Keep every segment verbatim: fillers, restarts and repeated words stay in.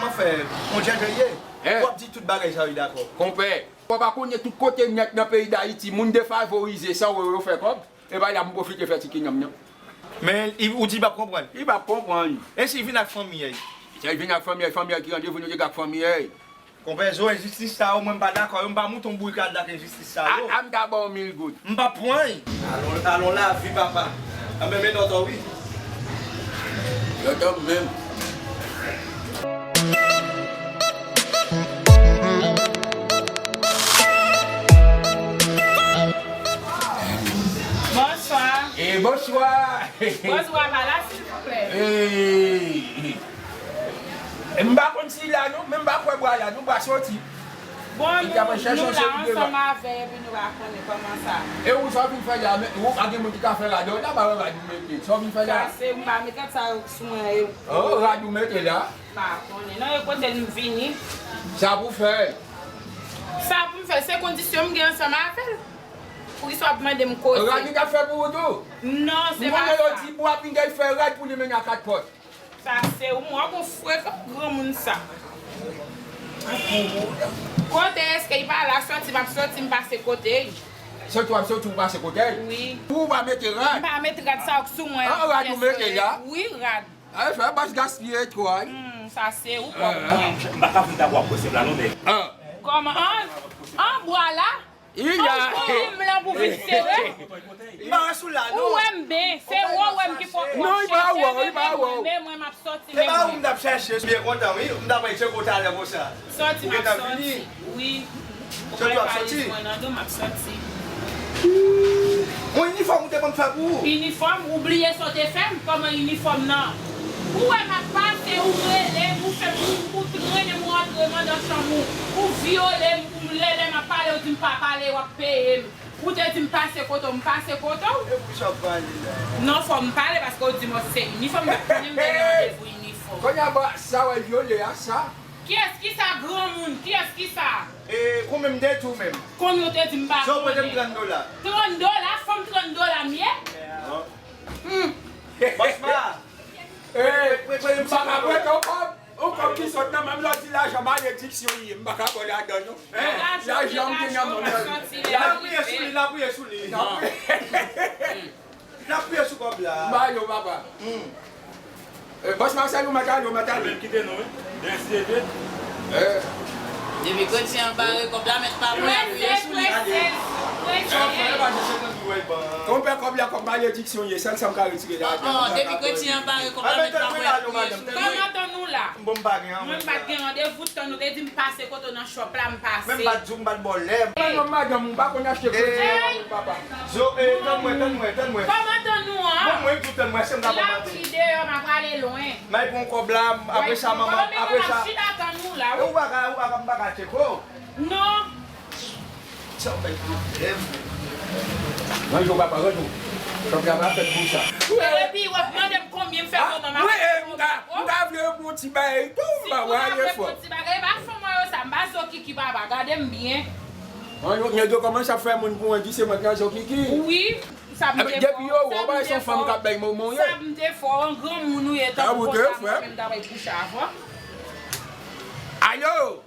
Anfen, on djèdjè ye. W ap di tout bagay sa wi, dakò. Konpè, ou pa konnen tout kote nèt nan peyi Dayiti, moun defavorize san euro yo fè kòb. E bay la m pwofite fè ti kinanm nan. Men ou di l p ap konprann. Li p ap konprann. E si l vin ak fanmi l? Si l vin ak fanmi l, fanmi l ki randevou nou te gen ak fanmi l? Konpè Zo, enjistis sa yo, mwen m pa dakò yo, m pa moute yon bourikad ak enjistis sa yo. A, a m ta ba w mil goud. M p ap pran l. Alon, alon lavi, papa. Anben, men nòt ou wi. Nòt ou menm. Bonswa. E bonswa. Bonswa, pa la, silvouplè. E, e, m pa konn si la non, men m pa kwè bwa la, nou bwa soti. Bon, nou, nou la ansanm avè, epi nou pa konnen kòman sa. E ou sa w vin fè la, men ou pa gen moun ki ka fè rad ou la, ba wè rad ou mete. Sa w vin fè la? Sa se, m pa met rad sa yo sou mwen, e. Oh, rad ou mete la? M pa konnen. Non, e kote m vini. Sa pou fè? Sa pou m fè, se kondisyon m gen ansanm avè l. Poukisa w ap mande m koze? Rad li t ap fè pou ou tou? Non, se pa sa. M konnen yo di bwa pingay fè rad pou li mennen a kat pòt. Sa se ou, mwen gon frekan granmoun sa. Kote èske li pa la, sòti m ap sòti, m pase kote l. Sòti w ap sòti, ou pase kote l? Wi. Pou ou pa mete rad? M pa met rad sa yo k sou mwen an. An, rad ou mete la? Wi, rad. Ay, fè bas gaspiye twò, ay. Hmm, sa se ou kòb mwen. M pa ka vin dakò ak konsèp la non, men. Kòman? An, an bwa la? An bwa la pou vin sere. M pa wè sou la non. Ou wè m ben, se ou wè m ki poko chèche, men mwen, men mwen m ap sòti, men mwen. E pa ou m t ap chèche, m byen kontan wi, m t ap wè Djeko talè konsa. Sòti m ap sòti, wi. Sòti w ap sòti? Mwen nan do m ap sòti. Yon inifòm ou te ban m fè pou ou? Inifòm? Ou bliye sa w te fè m? Kòman inifòm nan? Ou wè m ap pase, ou rele m, ou fè m, ou, ou trennen m rantre m anndan chanm ou, ou vyole m, ou lè, lè m ap pale, ou di m pa pale, w ap peye m. Ou te di m pase kote w, m pase kote w? E pou sa w pale la? Non, fò m pale paske w di m se inifòm, m t ap konnen m te gen randevou inifòm. Kounye a, sa w vyole a, sa? Kiyès ki sa granmoun? Kiyès ki sa? E konbyen m te di w menm? Konbyen w te di m pa konnen? Sa w prete m trant dola? Trant dola? Fanm trant dola m ye? Bòs pa. E, m pa ka prete w kòb. Yon kòb ki sot nan men m, lè w di lajan malediksyon li ye, m pa ka ba w ladan non. Lajan m gen nan men m. N a priye sou li, n a priye sou li. N a priye sou kòb la. M ba yo, papa. E, bòs Marcel, ou mèt ale, ou mèt ale. Kite nou, wi. Depi kretyen an bare kòb la, mèt pa mwen, apwiye sou li. Konpè, kòb la, kòb malediksyon ye, sèl sa m ka retire ladan. Depi kretyen an bare kòb la, mèt pa mwen, apwiye sou li. Kòman tann ou la? Bon, m pa gen anyen. Mwen, m pa t gen randevou, tann ou te di m pase kote w nan shop la, m pase. Men m pa t di w, m pa t ba w lè. Mwen menm madanm, ou pa konn achte kredi nan moun papa. Zo, e, tann mwen, tann mwen, tann mwen. Kòman tann ou an? Bon, mwen tou tann mwen, se m ta pran manti. Lapli deyò, m ap ale lwen. M al pran kòb la, apre sa, manman, apre sa. Mwen menm m ap chita tann ou la, wi. E ou pa ka, ou pa ka, m pa ka tcheke w. Non. Sa w fè pwoblèm. Range w, papa, range w. Chanpyona pa fèt pou sa. Epi w ap mande m konbyen m fè manman m ap fè. Wi, e, m ta, m ta vle yon ti bagay tou, m pa wè ale fò. Ti bagay, e pa fanm mwen yo sa, m pa zo kiki papa, gade m byen. An, yo, nèg yo kòmanse ap fè moun pou mwen, di se mwen k nan zo kiki. Wi, sa m te fè w, depi yo wè w pa se yon fanm k ap bay moman w ye. Sa m te fè w, yon granmoun ou ye, tankou konsa mwen menm ta bay kouche avè w. Alo!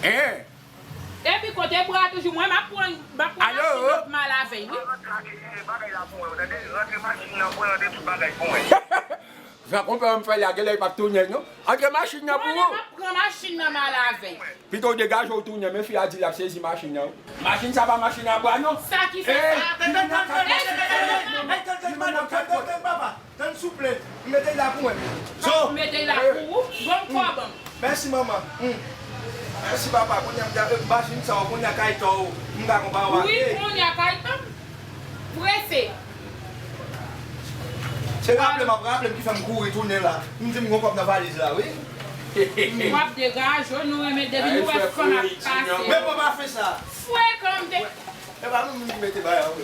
Hein? Epi kote bra toujou, mwen m ap pran, m ap pran machin nan pou m al avè l, wi. Bagay la pou mwen, ou tande? Rantre machin nan, pran rantre tout bagay pou mwen. Jan konpè m fè la, genlè li p ap tounen non. Antre machin nan pou ou. Mwen m ap pran machin nan m al avè l. Pito w degaje w tounen, men fi a di l ap sezi machin nan wi. Machin sa pa machin an bwa non. Sa ki fè sa? Tann souple, m mete l la pou mwen. So, m mete l la pou ou, bon kòb. Mèsi manman. Mèsi papa, kounye a m ta, e, machin sa w, kounye a kay tan w, m ka konpare w ak li. Wi, kounye a kay tan m. Prese. Se raple m ap raple m ki fè m kouri tounen la. M di m gon kòb nan valiz la, wi. W ap degaje w, nou renmen depi nou wè fanm ap pase. Men papa fè sa. Frekan m te. E pa nou menm ki mete bagay an.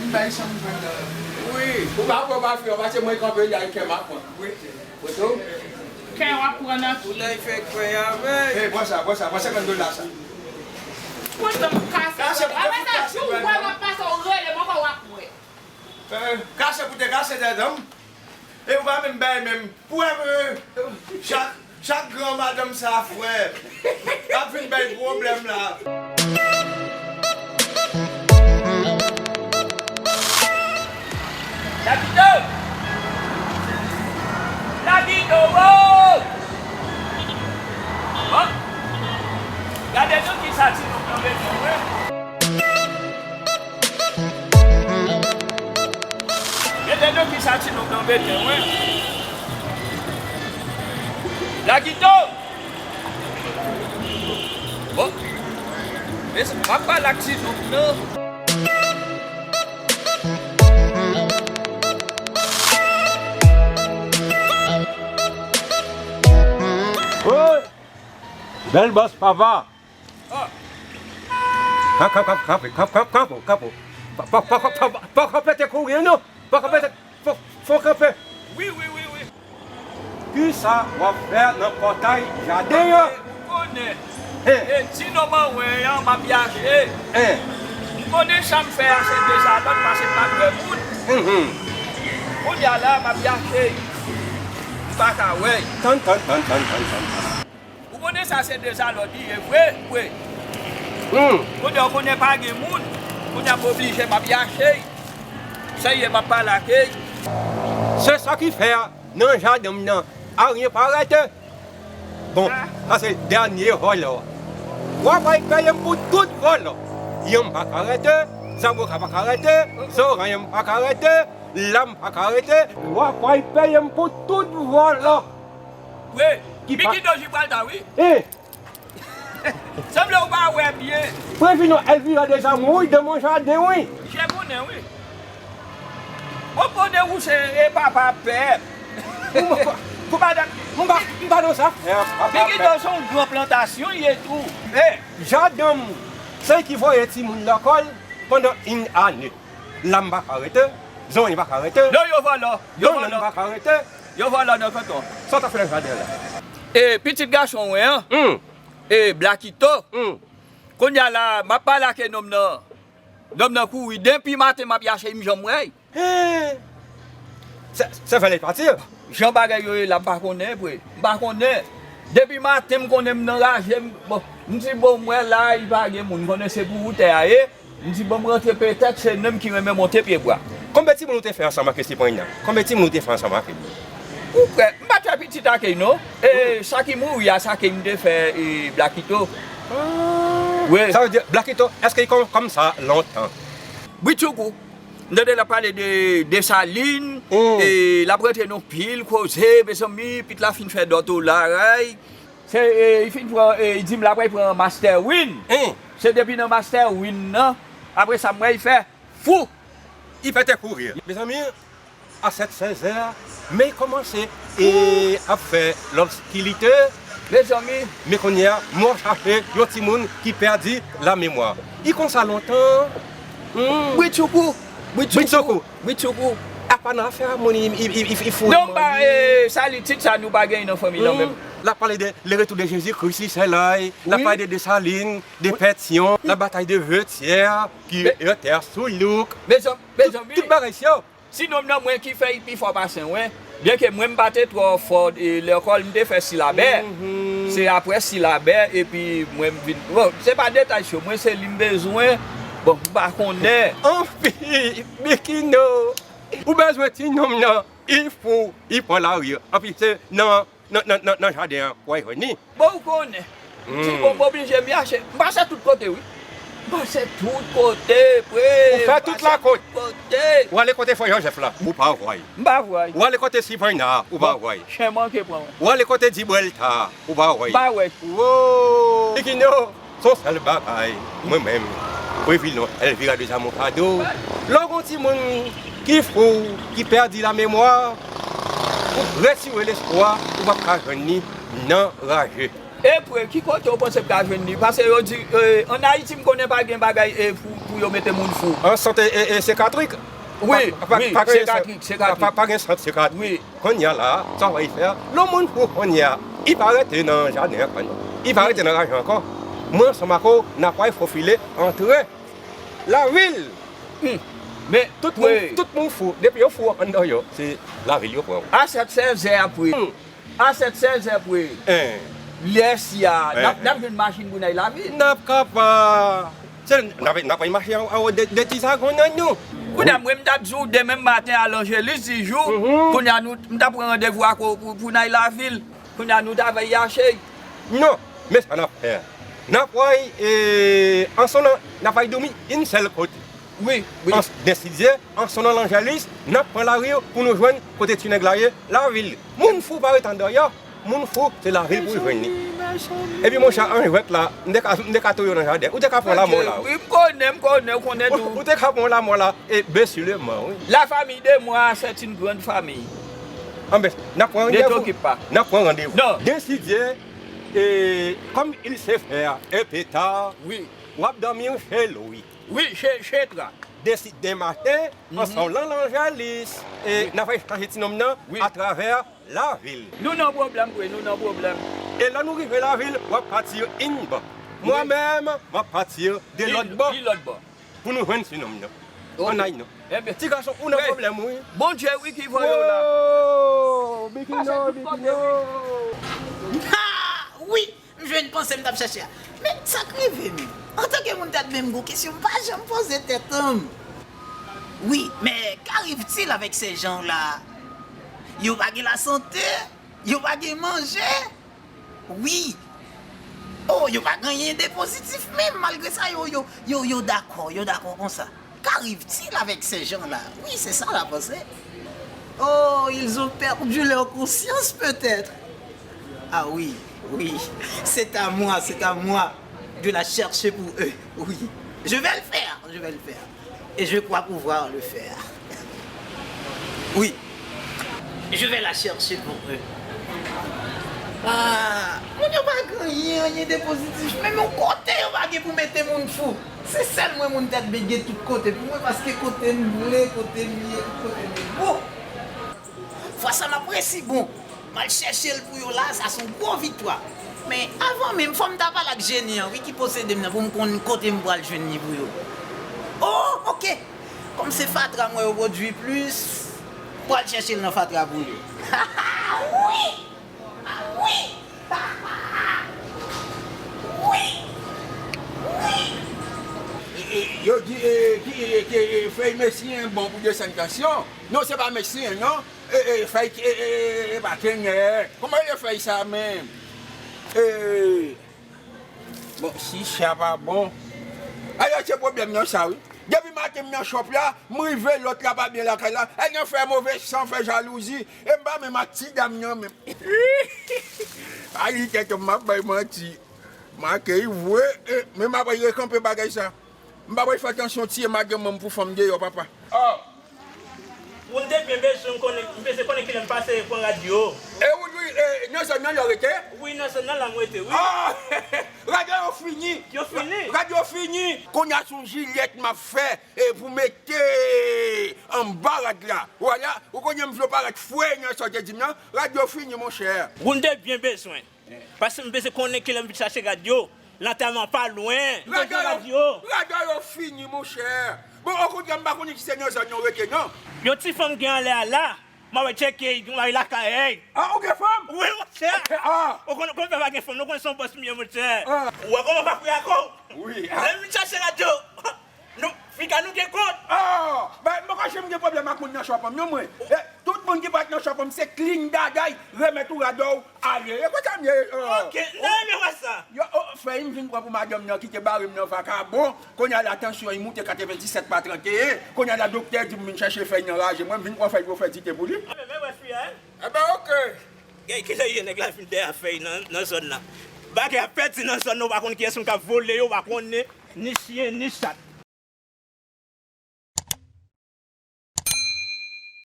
M bay san m jwenn nan. Wi. Ou pa pran pa fè, pase mwen kanpe la, kè m ap pran. Wi. Foto. Kè w ap pran nan. Pou lè fè kwè avè. E, pran sa, pran sa, pran senkant dola sa. Kontan m kase. Kase pou te fout kase. Apre sa, jou w wè m ap pase, w rele m ankò, w ap wè. Kase pou te kase tèt an. E ou pa menm bay menm. Pou wè, chak, chak gran madanm sa, frè, ap vin bay pwoblèm la. Lagito! Lagito, wo! Bon. Gade nou kisa ti nou kanpe fè, wi. Gade nou kisa ti nou kanpe fè, wi. Lagito! Bon. Mezanmi, m ap pale ak ti nonm nan. Woy! Bèl bòs, papa! Ah. Kap, kap, kap, kap, kap, kap, kap, kap. Pa, pa, pa, pa, pa, pa kanpe te kouri, non. Pa kanpe te, fò, fò kanpe. Wi, wi, wi, wi. Kisa w ap fè nan pòtay jaden an? Ou konnen. Hen. E ti nonm an wè an, m ap yache. Hen. M konnen sa m fè a se dezalòd paske m pa t wè moun. Mhm. Kounye a la, m ap yache. M pa ka wè. Tann, tann, tann. Ou konnen sa se dezalòd li ye vre, vre. Hmm. Kounye a, ou konnen pa gen moun. Kounye a, m oblije m ap yache. Sa ye, m ap pale ak li. Se sa ki fè a, nan jaden m nan, aryen pa rete. Bon, ah, sa se dènye vòlò. W ap al peye m pou tout vòlò. Yanm pa ka rete, zaboka pa ka rete, zoranj pa ka rete, lam pa ka rete. W ap al peye m pou tout vòlò. Wi, ki pa Bigino Gibraltar, wi. Eh! Sanble ou pa wè byen. Previno Elvira Desamou, wi, dans mon jardin, wi. Jè konnen, wi. Bon, konnen ou se, e, papa pèp. Pou, pou, pou madanm. M pa, m pa nan sa. Eh, papa pèp. Bigino se yon gran plantasyon, ye tou. Eh! Jaden m, se ki voye timoun lekòl pandan yon ane. Lam pa ka rete, zoranj pa ka rete. Non, yo vòlò, yo vòlò. Nannan pa ka rete. Yo vòlò nan kanton. Sa w t ap fè nan jaden an la? E, pitit gason mwen an, hmm, e, Blakito. Hmm. Kounye a la, m ap pale ak nonm nan. Nonm nan kouri. Depi maten, m ap yache, m janm wè l. Hen! Se, se fè lè pati. Jan bagay yo ye la, m pa konnen, vre. M pa konnen. Depi maten, m konnen m nan raje, m, bon, m di, bon, m wè la, li pa gen moun. M konnen se pou ou tè a ye. M di, bon, m rantre, petèt se nonm ki renmen monte pye bwa. Konbyen timoun ou te fè ansanm ak Estefanya? Konbyen timoun ou te fè ansanm ak li? Ou kwè, m pa t fè pitit ak li, non. E, hmm, sa ki mouri a, sa ke m te fè, e, Blakito. Ah. Wi. Sa vle di, Blakito, èske li kòm, kòm sa lontan? Britchoukou. M tande l ap pale de Desalin, hmm, e l ap rantre nan pil koze, mezanmi, pit la fin fè dòtoray. Se, e, li fin pran, e, li di m l ap pran Master Win. Hmm. Se depi nan Master Win nan, apre sa, m wè li fè fou. Li pete kouri. Mezanmi, a sèt, sèz è, men li kòmanse e ap fè lòbskilite. Mezanmi. Men kounye a, m ap chache yon timoun ki pèdi lamemwa. Li konsa lontan. Hmm. Britchoukou. Britchoukou. Britchoukou. Britchoukou. Apa nan afè a moun, li, li, li, li, li fou. Non, pa, e, sa li tit sa nou pa gen nan fanmi nan menm. Hmm. L ap pale de le retour de Jésus-Christ, li se la, l ap pale de Desalin, de Pétion, la bataille de Vertières, ki Vertières, Soulouk. Mezanmi, tout, mezanmi, tout bagay sa yo. Si nonm nan mwen ki fè l pi fò pase mwen, byenke mwen m pa te twò fò, e, lekòl, m te fè silabè. Mhm. Se aprè silabè, epi mwen m vin. Bon, se pa detay cho, mwen se li m bezwen. Bon, m pa konnen. Anpi, Bikino, ou bezwen ti nonm nan, li fou, li pran lari. Anpi, se nan nan, nan, nan, nan jaden an, w a jwenn li. Bon, ou konnen. M di, hmm, bon, m oblije m yache. M pase tout kote, wi. M pase tout kote, vre. Ou fè tout lakòt. M pase tout kote. W ale kote Frè Jozèf la, ou pa wè l. M pa wè l. W ale kote Sivayna a, ou pa wè l. Bon, chen manke pran mwen. W ale kote Dibrèlta a, ou pa wè l. M pa wè l. Wo! Bikino! Se yon sèl bagay, mwen menm, Previlon Elvira Desamou ka di w, lè w gen yon timoun ki fou, ki pèdi lamemwa, ou retire lespwa, ou p ap ka jwenn li nan raje. E vre, ki kote w panse m ka jwenn li? Paske yo di, e, ann Ayiti, m konnen pa gen bagay, e, pou, pou yo mete moun fou. An sant, e, e, sikatrik? Wi, wi, sikatrik, sikatrik. Pa, pa, pa gen sant sikatrik. Wi. Kounye a la, sa w fè a? Lè yon moun fou kounye a, li pa rete nan jaden an, non. Li pa rete nan raje ankò. Mwen ansanm ak ou, n ap pral fofile antre lavil. Hmm. Men tout moun, tout moun fou. Depi yo fou anndan yo, se lavil yo pran. A sèt sèz zè apre. A sèt sèz zè apre. Lè si a, n ap, n ap jwenn machin pou n al lavil. N ap kapab. Se, n ap, n ap al mache a, a, de, de ti zagon nan nou. Kounye a, mwen, m t ap di w demen maten a Lanjelis di jou. Kounye a, nou, m t ap pran randevou ak ou pou, pou n al lavil. Kounye a, nou t ap al yache. Non, men sa n ap fè. N ap al, e, ansanm nan, n ap al dòmi yon sèl kote. Wi, wi. An, Desidye, ansanm nan Lanjelis, n ap pran lari pou nou jwenn kote ti nèg la ye, lavil. Moun fou pa ret andeyò. Moun fou, se lavil pou jwenn li. Epi monchè, an jwèt la, m te ka, m te ka touye w nan jaden. Ou te ka pran lanmò la, wi. Wi, m konnen, m konnen, ou konnen tou. Ou te ka pran lanmò la, e besileman, wi. La famille de moi, c'est une grande famille. Anben, n ap pran randevou. Ne t'occupe pas. N ap pran randevou. Non. Desidye, e, comme il se fait un peu tard, wi, w ap dòmi chez lui. Wi, chez, chez toi. Desi, demen maten, ansanm nan Lanjelis, e n ap al chache ti nonm nan atravè lavil. Nou nan pwoblèm vre, nou nan pwoblèm. E lè nou rive lavil, w ap pati inbò. Mwen menm, m ap pati de lòt bò. Li lòt bò. Pou nou jwenn ti nonm nan. Ann al non. Ti gason, ou nan pwoblèm, wi. Bondye, wi, ki voye w la. Oh, Bikino, Bikino. Ha! Wi! M jwenn panse m t ap chache a. Men sa k rive menm? Antanke moun tèt bengou, kesyon m pa janm poze tèt m. Wi, mais qu'arrive-t-il avec ces gens-là? Yo pa gen lasante, yo pa gen manje. Wi. Oh, yo pa gen anyen de pozitif menm, malgre sa, yo, yo, yo, yo dakò, yo dakò konsa. Qu'arrive-t-il avec ces gens-là? Oui, c'est ça la pensée. Oh, ils ont perdu leur conscience peut-être. Ah oui, oui, c'est à moi, c'est à moi de la chercher pour eux. Oui, je vais le faire, je vais le faire. Et je crois pouvoir le faire. Oui, je vais la chercher pour eux. Ah, moun yo pa gen anyen, anyen de pozitif. Menm yon kote yo pa gen pou mete moun fou. Se sèl mwen moun tèt bege tout kote pou mwen, paske kote m vle, kote m ye, tout kote m ye bon. Fwa sa m ap resi bon. M al chèche l pou yo la, sa se yon gwo viktwa. Men avan menm, fò m ta pale ak jeni an, wi, ki posede m nan, pou m konn kote m pral jwenn li pou yo. Oh, oke. Kòm se fatra m wè yo pwodui plis, m pral chèche l nan fatra pou yo. Wi! Wi! Wi! Wi! E, e, yo di, e, ki, e, ki, e, fèy mesiyen bon pou desann tansyon. Non, se pa mesiyen, non. E, e, fèy, e, e, e, e, pa kenyen. Kòman yo fèy sa menm? E, bon, si sa pa bon. Ayò, se pwoblèm nan sa, wi. Depi maten m nan chòp la, m rive lòt la pa byen lakay la. Èl nan fè move san, fè jalouzi. E m pa menm ak ti dam nan menm. Ayi, tèt m ap bay manti. M akeyi vre, e, men m ap rekanpe bagay sa. M pa pral fè atansyon tiye madanm mwen pou fanm deyò, papa. Oh! Moun te byen bezwen konnen, m bezwen konnen kilè m pase pran rad yo. E ou di, e, nan zòn nan lè w rete? Wi, nan zòn nan la m rete, wi. Ah! Rad yo fini. Yo fini? Rad yo fini. Kounye a se yon jilèt m ap fè, e, pou mete anba rad la. Vwala, ou konnen m vle w parèt fre nan sa w te di m nan. Rad yo fini, monchè. Moun te byen bezwen. Paske m bezwen konnen kilè m vin chache rad yo. Lantèman pa lwen. M bezwen rad yo. Rad yo fini, monchè. Bon, okontrè, m pa konnen si se nan zòn nan w rete, non. Yon ti fanm gen anlè a la. M a wè tcheke, m a wè lakay. Ah, ou gen fanm? Wi, monchè. Ah. Ou konn, konn fè pa gen fanm, nou konn se yon bòs m ye, monchè. Ah. Ou wè kòman m ap reyaji? Wi. Lè m vin chache rad yo. Nou, piga nou gen kont. Ah, ben, m poko janm gen pwoblèm ak moun nan chòp an m, non, mwen. E, tout moun ki pa t nan chòp an m, se clean daddy, remèt ou rad ou, ale. E konsa m ye, ah. Oke, m ta renmen wè sa. Yo, oh, fèy m vin pran pou madanm nan ki te bare m nan vakabon. Kounye a la, tansyon li moute katrevenndisèt pa tranteyen. Kounye a la, doktè di m vin chèche fèy nan raje. Mwen, m vin pran fèy pou fè dite pou li. Ah, men, men wè fi a, hein? Eben, oke. Gen, kilè ye nèg la vin dèyè fèy nan, nan zòn nan. Bagay ap pèdi nan zòn nan, ou pa konn kiyès moun k ap vole yo, ou pa konnen. Ni chyen, ni chat.